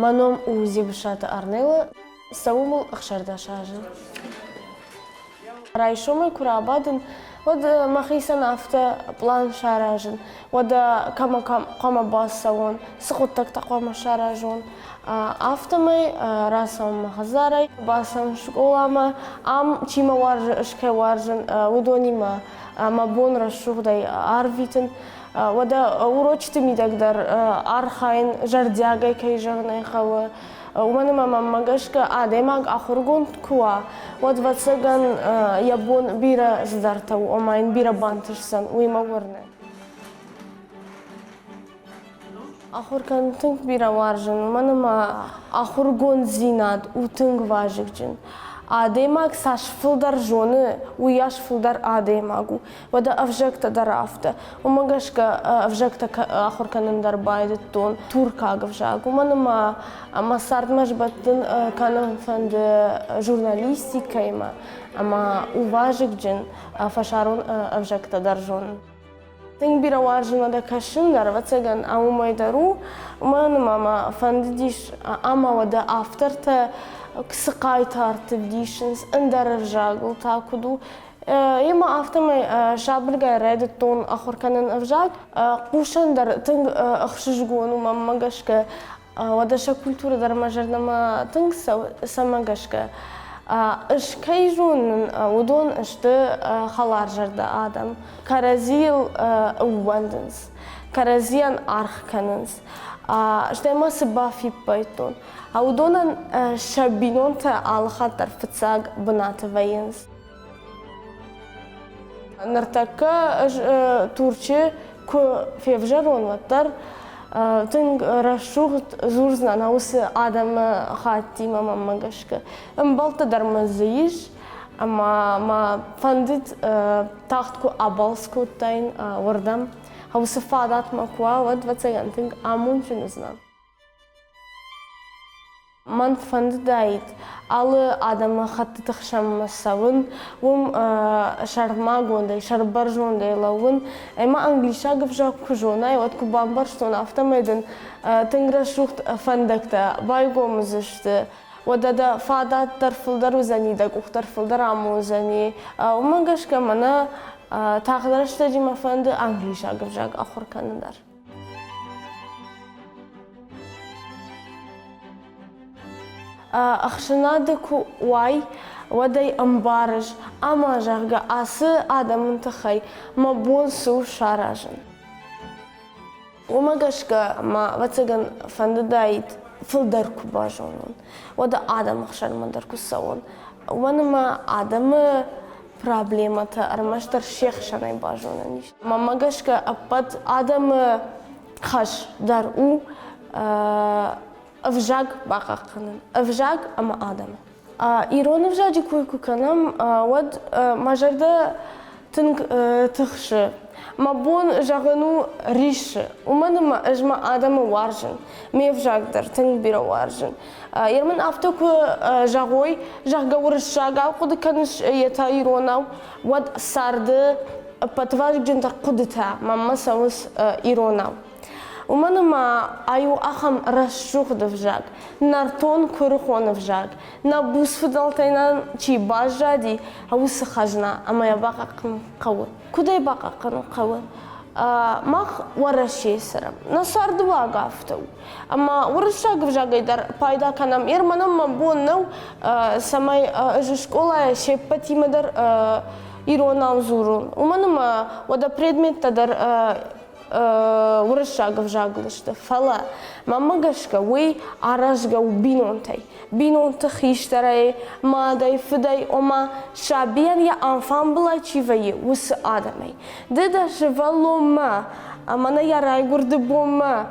Мӕ ном у Дзебысаты Арнелла, цӕуы мыл 16 азы. Райсомӕй куы рабадын, уӕд мӕхицӕн афтӕ пълан саразын, уӕдӕ кӕмӕ хъуамӕ бацӕуон, цы хъуыддӕгтӕ хъуамӕ саразон. Афтӕмӕй рацӕуын мӕ хӕдзарӕй, бацӕуын скъоламӕ, ам чи мӕ уарзы, ӕз кӕй уарзын, уыдонимӕ мӕ бон рӕсугъдӕй арвитын. Уӕдӕ урочыты мидӕг дӕр архайын зӕрдиагӕй, кӕй зӕгъын ӕй хъӕуы. Уымӕн ӕмӕ мӕнмӕ гӕсгӕ адӕймаг ахуыргонд куы уа, уӕд, ӕвӕццӕгӕн, йӕ бон бирӕ цыдӕртӕ у, ома йын бирӕ бантысдзӕн, уый мӕ уырны. Ахуыр кӕнын тынг бирӕ уарзын, уымӕн ӕмӕ ахуыргонддзинад у тынг вазыгджын. Адӕймаг цас фылдӕр зоны, уыйас фылдӕр адӕймаг у. Уӕдӕ ӕвзӕгтӕ дӕр афтӕ. Уымӕ гӕсгӕ ӕвзӕгтӕ ахуыр кӕнын дӕр байдыдтон туркаг ӕвзаг, уымӕн ӕмӕ мӕ цардмӕ сбӕттын кӕнын фӕнды журналистикӕимӕ ӕмӕ у вазыгджын фӕсарон ӕвзӕгтӕ дӕр зонын. Тынг бирӕ уарзын уӕдӕ кӕсын дӕр, ӕвӕццӕгӕн, уымӕй дӕр у, уымӕн ӕмӕ мӕ фӕндыдис ӕмӕ уӕдӕ автортӕ цы хъайтарты вдисынц, ӕндӕр ӕвзагыл та куыд у, Ӕмӕ афтӕмӕй сабыргай райдыдтон ахуыр кӕнын ӕвзаг. Хъусӕн дӕр тынг ӕхсызгон у мӕнмӕ гӕсгӕ. Уӕдӕ сӕ культурӕ дӕр мӕ зӕрдӕмӕ тынг цӕуы, цӕмӕ гӕсгӕ. Ӕз кӕй зонын, уыдон сты хӕларзӕрдӕ адӕм. Кӕрӕдзийыл ӕууӕндынц, кӕрӕдзийӕн аргъ кӕнынц. Стӕй ма цы бафиппайдтон, уыдонӕн сӕ бинонтӕ алыхатт дӕр фыццаг бынаты вӕййынц. Ныртӕккӕ ӕз Турчы куы февзӕрон, уӕддӕр тынг рӕсугъд дзурдзынӕн уыцы адӕмы хаттимӕ мӕнмӕ гӕсгӕ. Ӕмбӕлттӕ дӕр мын дзы ис, ӕмӕ мӕ фӕндыд тагъд куы абалц кодтаин уырдӕм. Уыцы фадат мӕ куы уа, уӕд, ӕвӕццӕгӕн, тынг амондджын уыдзынӕн. Мӕн фӕндыдаид алы адӕмыхӕттыты хсӕнмӕ цӕуын, уым сӕрмагондӕй, сӕрбӕрзондӕй лӕууын. Ӕмӕ англисаг ӕвзаг куы зонай, уӕд куы бамбӕрстон, афтӕмӕй дын тынг рӕсугъд фӕндӕгтӕ байгом уыдзысты. Уӕдӕ дӕ фадат дӕр фылдӕр уыдзӕни, дӕ къух дӕр фылдӕр амондзӕни. Уымӕ гӕсгӕ мӕнӕ тагъд рӕстӕджы мӕ фӕнды англисаг ӕвзаг ахуыр кӕнын дӕр. Ӕхсӕнады куы уай, уӕд ӕй ӕмбарыс, ӕмӕ, зӕгъгӕ, ацы адӕмы тыххӕй мӕ бон цы у саразын. Уымӕ гӕсгӕ мӕ, ӕвӕццӕгӕн, фӕндыдаид фылдӕр куы базонон, уӕдӕ адӕмы хсӕнмӕ дӕр куы цӕуон. Уымӕн ӕмӕ адӕмы проблемӕтӕ ӕрмӕстдӕр се хсӕнӕй базонӕн ис. Мӕнмӕ гӕсгӕ, ӕппӕт адӕмы хӕс дӕр у ӕвзаг бахъахъхъӕнын, ӕвзаг ӕмӕ адӕмы. Ирон ӕвзаджы кой куы кӕнӕм, уӕд мӕ зӕрдӕ тынг тыхсы. Мӕ бон зӕгъын у риссы, уымӕн ӕмӕ ӕз мӕ адӕмы уарзын, ме взаг дӕр тынг бирӕ уарзын. Йе мын афтӕ куы зӕгъой, зӕгъгӕ, уырыссагау хъуыды кӕныс, йе та иронау, уӕд царды ӕппӕтвазыгджындӕр хъуыдытӕ мӕнмӕ цӕуынц иронау. Уымӕн ӕмӕ ай у ахӕм рӕсугъд ӕвзаг, нӕртон куырыхон ӕвзаг, нӕ буц фыдӕлтӕй нӕм чи баззади, уыцы хӕзна, ӕмӕ йӕ бахъахъхъӕнын хъӕуы. Куыд ӕй бахъахъхъӕнын хъӕуы? Мах Уӕрӕсейы цӕрӕм. Нӕ цардыуаг афтӕ у. Ӕмӕ уырыссаг ӕвзагӕй дӕр пайда кӕнӕм. Ер мӕнӕн мӕ бон нӕу, цӕмӕй ӕз скъолайы се ппӕтимӕ дӕр иронау дзурон. Уымӕн ӕмӕ уӕдӕ предметтӕ дӕр уырыссаг ӕвзагыл сты, фӕлӕ мӕнмӕ гӕсгӕ уый аразгӕ у бинонтӕй. Бинонты хистӕрӕй, мадӕй, фыдӕй, ома сабийӕн йӕ алфамбылай чи вӕййы, уыцы адӕмӕй. Ды дӕ сывӕллонмӕ мӕнӕ йӕ райгуырды бонмӕ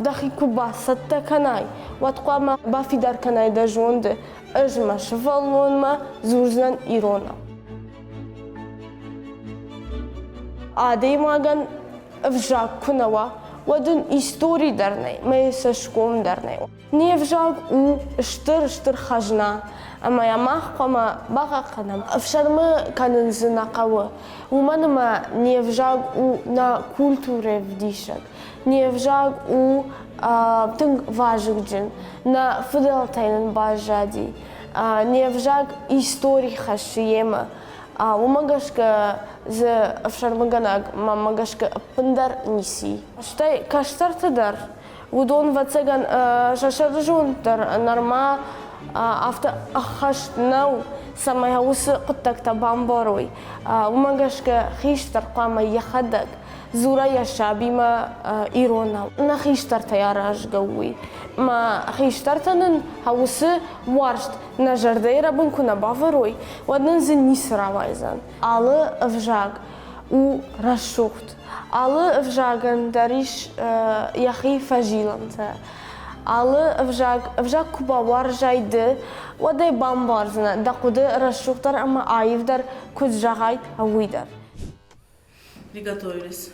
дӕхи куы бацӕттӕ кӕнай, уӕд хъуамӕ бафидар кӕнай дӕ зонды, ӕз мӕ сывӕллонмӕ дзурдзынӕн иронау. Адӕймагӕн ӕвзаг куы нӕ уа, уӕд ын истори дӕр нӕй, мӕ цӕсгом дӕр нӕй. Не взаг у стыр-стыр хӕзна. Ӕмӕ йӕ мах хъуамӕ бахъахъхъӕнӕм. Ӕфсӕрмы кӕнын дзы нӕ хъӕуы, уымӕн ӕмӕ не взаг у нӕ культурӕйы вдисӕг. Не взаг у тынг вазыгджын, нӕ фыдӕлтӕй нын баззади. Не взаг истори хӕссы йемӕ. Уымӕ гӕсгӕ дзы ӕфсӕрмыгӕнӕг мӕнмӕ гӕсгӕ ӕппындӕр ницы и. Стӕй кӕстӕрты дӕр уыдон, ӕвӕццӕгӕн, сӕ сӕрызонд дӕр нырма афтӕ ӕххӕст нӕу, цӕмӕй уыцы хъуыддӕгтӕ бамбарой. Уымӕ гӕсгӕ хистӕр хъуамӕ йӕхӕдӕг дзура йӕ сабимӕ иронау. Нӕ хистӕртӕй аразгӕ у уый. Мӕ хистӕртӕ нын уыцы уарзт нӕ зӕрдӕйы рӕбын куы нӕ бавӕрой, уӕд нын дзы ницы рауайдзӕн. Алы ӕвзаг у рӕсугъд. Алы ӕвзагӕн дӕр ис йӕхи фӕзилӕнтӕ. Алы ӕвзаг, ӕвзаг куы бауарзай ды, уӕд ӕй бамбардзынӕ, дӕ хъуыды рӕсугъддӕр ӕмӕ аивдӕр куыд зӕгъай, уый дӕр. Приготовились.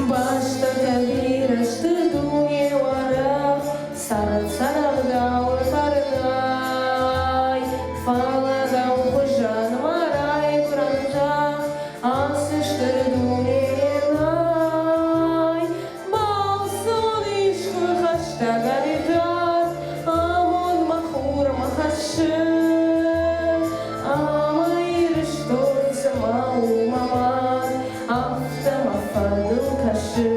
Бӕстӕтӕ бирӕ сты дуне уӕрӕх, цард царӕгъдауы фӕрнӕй, фӕлӕ дӕу хуызӕн мӕ райгуырӕн зӕхх ацы стыр дунейы нӕй. Балцон искуы хӕстӕг ӕви амонд мӕ хурмӕ хӕссы, ӕмӕ Ирыстон цыма у мӕ мад, афтӕ мӕ фӕдыл кӕсы.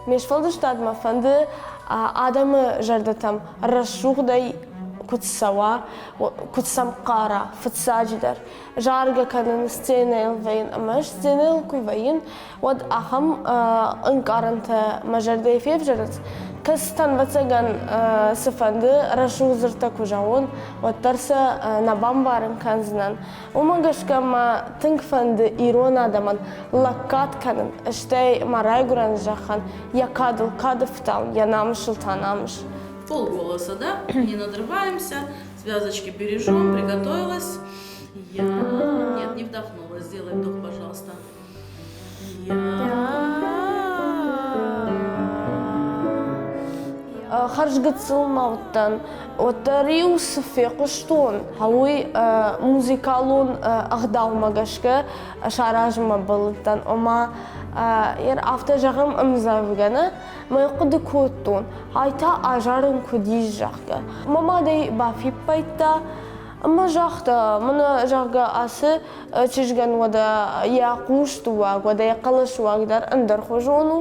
Ме сфӕлдыстад мӕ фӕнды адӕмы зӕрдӕтӕм рӕсугъдӕй куыд цӕуа, куыд сӕм хъара, фыццаджыдӕр. Заргӕ кӕнын, сценӕйыл вӕййын ӕмӕ сценӕйыл куы вӕййын, уӕд ахӕм ӕнкъарӕнтӕ мӕ зӕрдӕйы февзӕрынц. Кӕцытӕн, ӕвӕццӕгӕн, цыфӕнды рӕсугъд дзырдтӕ куы зӕгъон, уӕддӕр сӕ нӕ бамбарын кӕндзынӕн. Уымӕ гӕсгӕ мӕ тынг фӕнды ирон адӕмӕн лӕггад кӕнын, стӕй мӕ райгуырӕн зӕххӕн йӕ кадыл кады фтауын, йӕ намысыл та намыс. Полголоса, да? Не надрываемся, связочки бережем, приготовилась. Я... Нет, не вдохнула. Сделай вдох, пожалуйста. Я... Хӕрзгыццыл ма уыдтӕн, уӕддӕр-иу цы фехъуыстон, уый музыкалон ӕгъдаумӕ гӕсгӕ саразынмӕ бӕллыдтӕн. Ома, афтӕ зӕгъӕм, ӕмдзӕвгӕ нӕ, мӕ хъуыды кодтон, ай та азарын куыд ис, зӕгъгӕ. Мӕ мад ӕй бафиппайдта ӕмӕ загъта, мӕнӕ, зӕгъгӕ, ацы чызгӕн уӕдӕ йӕ хъусты уаг, уӕдӕ йӕ хъӕлӕсы уаг дӕр ӕндӕрхуызон у.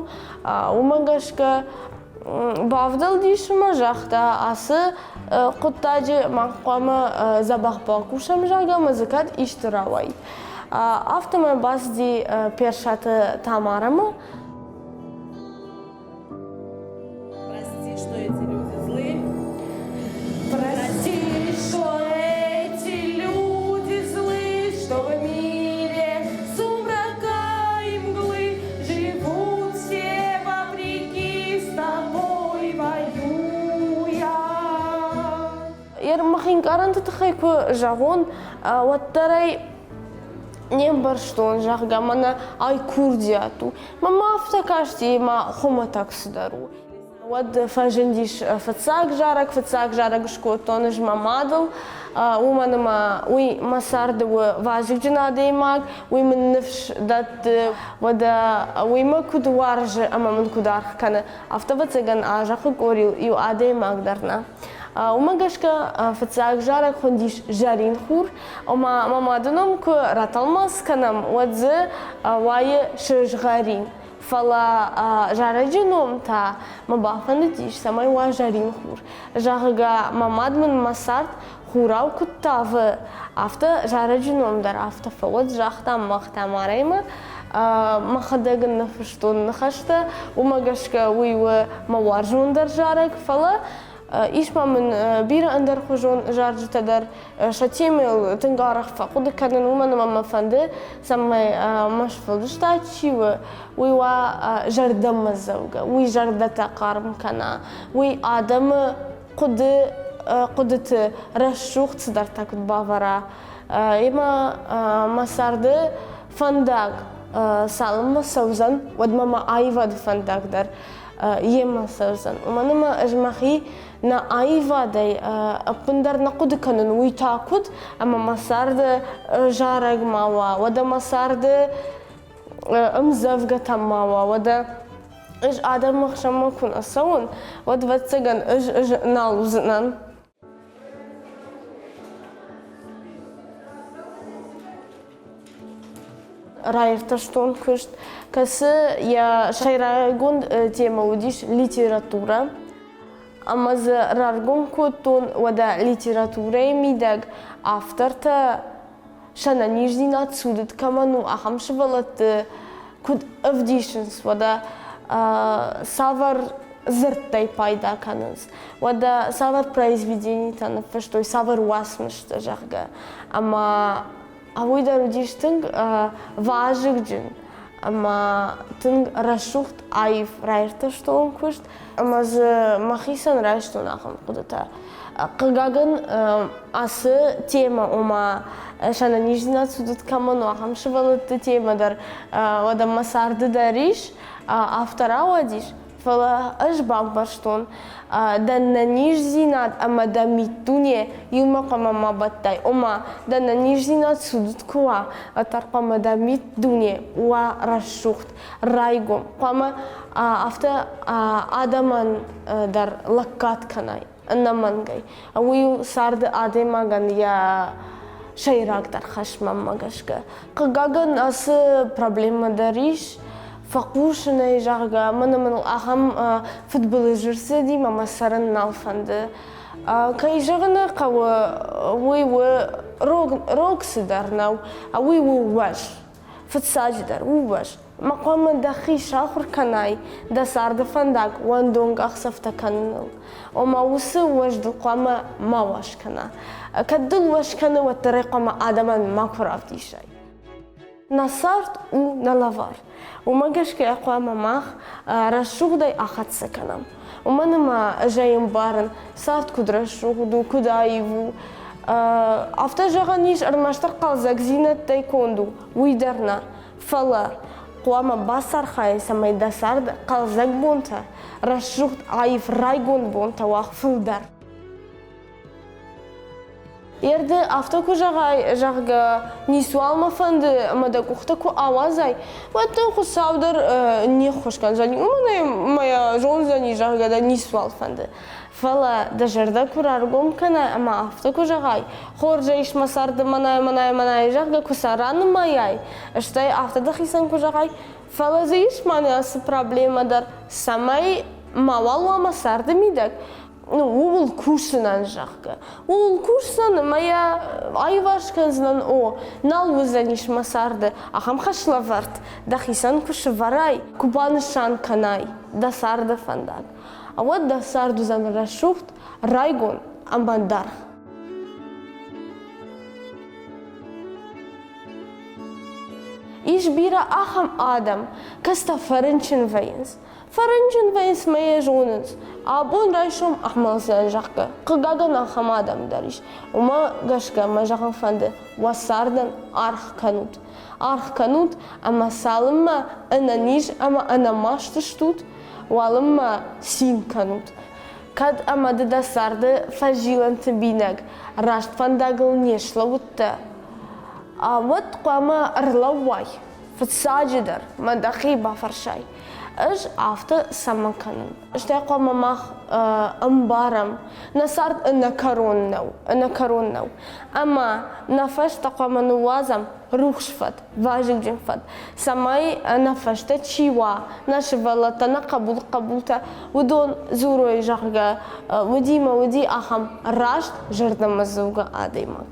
Уымӕ гӕсгӕ бавдӕлдис ӕмӕ загъта, ацы хъуыддаджы мах хъуамӕ дзӕбӕх бакусӕм, зӕгъгӕ, ӕмӕ дзы кӕд исты рауайид. Афтӕмӕй бацыди Персаты Тамарӕмӕ. Прости, что эти люди злы. Прости, что эти люди злы, что в мире сумрака и мглы живут все вопреки с тобой воюя. Мӕхи ӕнкъарӕнты тыххӕй куы зӕгъон, уӕддӕр ӕй не мбӕрстон, зӕгъгӕ, мӕнӕ ай курдиат у. Мӕнмӕ афтӕ касти, ӕмӕ хуымӕтӕг цыдӕр у. Уӕд фӕзындис фыццаг зарӕг, фыццаг зарӕг скодтон ӕз мӕ мадыл, уымӕн ӕмӕ уый мӕ царды у вазыгджын адӕймаг, уый мын ныфс дӕтты, уӕдӕ уый мӕ куыд уарзы ӕмӕ мын куыд аргъ кӕны, афтӕ ӕвӕццӕгӕн а зӕххы къорийыл иу адӕймаг дӕр нӕ. Уымӕ гӕсгӕ фыццаг зарӕг хуындис «Зӕрин хур», ома мӕ мады ном куы ратӕлмац кӕнӕм, уӕд дзы уайы сызгъӕрин. Фӕлӕ зарӕджы ном та мӕ бафӕндыдис, цӕмӕй уа зӕрин хур. Зӕгъгӕ, мӕ мад мын мӕ цард хурау куыд тавы, афтӕ зарӕджы ном дӕр афтӕ фӕуӕд, загъта мах Тамарӕимӕ. Мӕхӕдӕг ын ныффыстон ныхӕстӕ, уымӕ гӕсгӕ уый у мӕ уарзондӕр зарӕг, фӕлӕ ис ма мын бирӕ ӕндӕрхуызон зарджытӕ дӕр. Сӕ темӕйыл тынг арӕх фӕхъуыды кӕнын, уымӕн ӕмӕ мӕ фӕнды, цӕмӕй мӕ сфӕлдыстад чи у, уый уа зӕрдӕмӕдзӕугӕ, уый зӕрдӕтӕ хъарм кӕна, уый адӕмы хъуыды. хъуыдыты рӕсугъд цыдӕртӕ куыд бавӕра. Ӕмӕ мӕ царды фӕндаг цалынмӕ цӕудзӕн, уӕдмӕ мӕ аивады фӕндаг дӕр йемӕ цӕудзӕн. Уымӕн ӕмӕ ӕз мӕхи нӕ аивадӕй ӕппындӕр нӕ хъуыды кӕнын, уый та куыд, ӕмӕ мӕ царды зарӕг ма уа, уӕдӕ мӕ царды ӕмдзӕвгӕтӕм ма уа, уӕдӕ ӕз адӕмы хсӕнмӕ куы нӕ цӕуын, уӕд, ӕвӕццӕгӕн, ӕз нал уыдзынӕн. Раиртӕстон куыст, кӕцы йӕ сӕйраггонд темӕ уыдис литературӕ. Ӕмӕ дзы раргом кодтон, уӕдӕ литературӕйы мидӕг автортӕ сӕнӕниздзинад цудыд кӕмӕн у, ахӕм сывӕллӕтты куыд ӕвдисынц, уӕдӕ цавӕр дзырдтӕй пайда кӕнынц, уӕдӕ цавӕр произведенитӕ ныффыстой, цавӕр уацмыстӕ, зӕгъгӕ. Ӕмӕ уый дӕр уыдис тынг вазыгджын ӕмӕ тынг рӕсугъд аив раиртӕстон куыст, ӕмӕ дзы мӕхицӕн райстон ахӕм хъуыдытӕ. Хъыгагӕн, ацы темӕ, ома сӕнӕниздзинад цудыд кӕмӕн у, ахӕм сывӕллӕтты темӕ дӕр уӕдӕ мӕ царды дӕр ис, афтӕ рауадис, фӕлӕ ӕз бамбӕрстон, дӕ нӕниздзинад ӕмӕ дӕ миддуне иумӕ хъуамӕ ма бӕттай. Ома, дӕ нӕниздзинад цудыд куы уа, уӕддӕр хъуамӕ дӕ миддуне уа рӕсугъд, райгом. Хъуамӕ афтӕ адӕмӕн дӕр лӕггад кӕнай ӕнӕмӕнгӕй. Уый у царды адӕймагӕн йӕ сӕйрагдӕр хӕс мӕнмӕ гӕсгӕ. Хъыгагӕн, ацы проблемӕ дӕр ис. Фӕхъусынӕй, зӕгъгӕ, мӕнӕ мын ахӕм фыдбылыз ӕрцыди, мӕ мӕ цӕрын нал фӕнды. Кӕй зӕгъын ӕй хъӕуы, уый у рог, рог цыдӕр нӕу, уый у уӕз. Фыццаджыдӕр, уӕз. Ма хъуамӕ дӕхи сахуыр кӕнай дӕ царды фӕндаг уӕндон къахдзӕфтӕ кӕныныл. Ома уыцы уӕз дыл хъуамӕ ма уӕз кӕна. Кӕд дыл уӕз кӕны, уӕддӕр ӕй хъуамӕ адӕмӕн макуы равдисай. Нӕ цард у нӕ лӕвар. Уымӕ гӕсгӕ хъуамӕ мах рӕсугъдӕй ахӕццӕ кӕнӕм. Уымӕн ӕмӕ ӕз ӕй ӕмбарын, цард куыд рӕсугъд у, куыд аив у. Афтӕ зӕгъӕн ис, ӕрмӕстдӕр хъӕлдзӕгдзинӕдтӕй конд у, уый дӕр нӕ. Фӕлӕ хъуамӕ бацархайай, цӕмӕй дӕ цард хъӕлдзӕг бонтӕ, рӕсугъд, аив, райгонд бонтӕ уа фылдӕр. Ерды афтӕ куы зӕгъай, зӕгъгӕ, ницуал мӕ фӕнды ӕмӕ дӕ къухтӕ куы ауадзай, уӕд дын Хуыцау дӕр не ххуыс кӕндзӕни, уымӕн ӕмӕ йӕ зондзӕни, зӕгъгӕ дӕ ницуал фӕнды. Фӕлӕ дӕ зӕрдӕ куы раргом кӕнай ӕмӕ афтӕ куы зӕгъай, хорз ис мӕ царды мӕнӕй, мӕнӕй, мӕнӕй, зӕгъгӕ, куы сӕ ранымайай, стӕй афтӕ дӕхицӕн куы зӕгъай, фӕлӕ дзы ис мӕнӕ ацы проблемӕ дӕр, цӕмӕй мауал уа мӕ царды мидӕг, ну, ууыл кусынӕн, зӕгъгӕ. Ууыл кусдзӕн ӕмӕ йӕ аиварс кӕндзынӕн, о, нал уыдзӕнис мӕ царды ахӕм хӕслӕвӕрд, дӕхицӕн куы сывӕрай, куы банысан кӕнай дӕ царды фӕндаг, уӕд дӕ цард уыдзӕн рӕсугъд, райгонд ӕмӕ даргъ. Ис бирӕ ахӕм адӕм, кӕцытӕ фӕрынчын вӕййынц. Фӕрынчын вӕййынц мӕ йӕ зонынц. Абон райсом амӕлдзӕн, зӕгъгӕ. Хъыгагӕн, ахӕм адӕм дӕр ис. Уымӕ гӕсгӕ мӕ зӕгъын фӕнды, уӕ цардӕн аргъ кӕнут. Аргъ кӕнут ӕмӕ цалынмӕ ӕнӕниз ӕмӕ ӕнӕмаст стут, уалынмӕ цин кӕнут. Кӕд ӕмӕ ды дӕ царды фӕзилӕнты бинаг раст фӕндагыл не слӕууыдтӕ, уӕд хъуамӕ ӕрлӕууай, фыццаджыдӕр мӕ дӕхи бафӕрсай, ӕз афтӕ цӕмӕн кӕнын? Стӕй хъуамӕ мах ӕмбарӕм, нӕ цард ӕнӕкӕрон нӕу, ӕнӕкӕрон нӕу. Ӕмӕ нӕ фӕстӕ хъуамӕ ныууадзӕм рухс фӕд, вазыгджын фӕд, цӕмӕй нӕ фӕстӕ чи уа, нӕ сывӕллӕттӕ, нӕ хъӕбул хъӕбултӕ, уыдон дзурой, зӕгъгӕ, уыди мӕ уыди ахӕм раст зӕрдӕмӕдзӕугӕ адӕймаг.